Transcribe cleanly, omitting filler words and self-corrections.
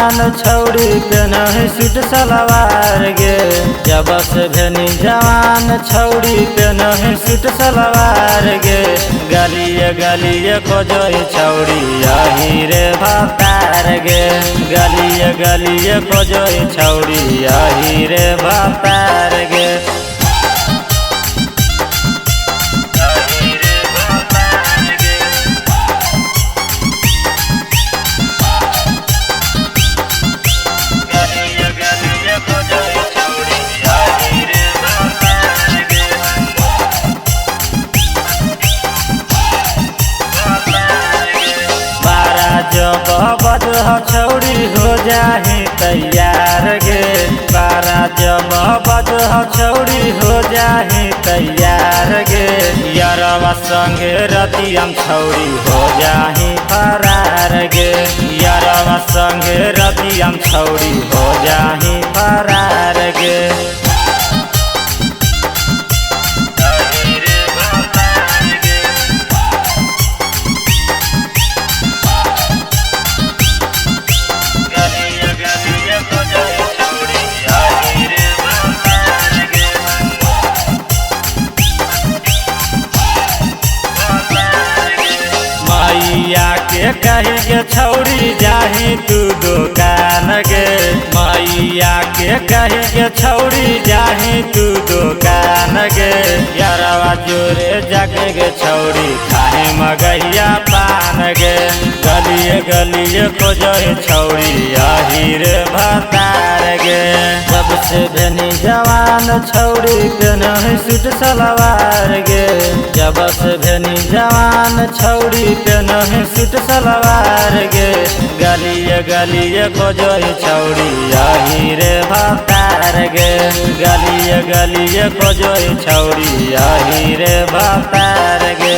जवान छौड़ी पेनहि सूट सलवार गे। जब से भेनी जवान छौड़ी पेनहि सूट सलवार गे। गलिए गलिए खोजई छौड़ी यही रे भतार गे। गलिए गलिए खोजई छौड़ी यही रे भतार गे। जब बजह छौड़ी हो जाही तैयार गे। बारा जब बजह छौड़ी हो जाही तैयार गे। यारवा संगे रतियम छौड़ी हो जाही फरार गे। यारवा संगे रतियम छौड़ी हो जाही फरार गे। मैया के कही के छौड़ी जाही तू दुकान गे। मैया के कही के छौड़ी जाही तू दुकान गे। यारवा जोरे जाके गे छौड़ी खाहे मगहिया पान गे। गलिए गलिए खोजई छौड़ी यही रे भतार गे। जब से भेनी जवान छौड़ी पेनहि सूट सलवार गे। जब से भेनी जवान छौड़ी पेनहि सूट सलवार गे। गलिए गलिए खोजई छौड़ी यही रे भतार गे। गलिए गलिए खोजई छौड़ी यही रे भतार गे।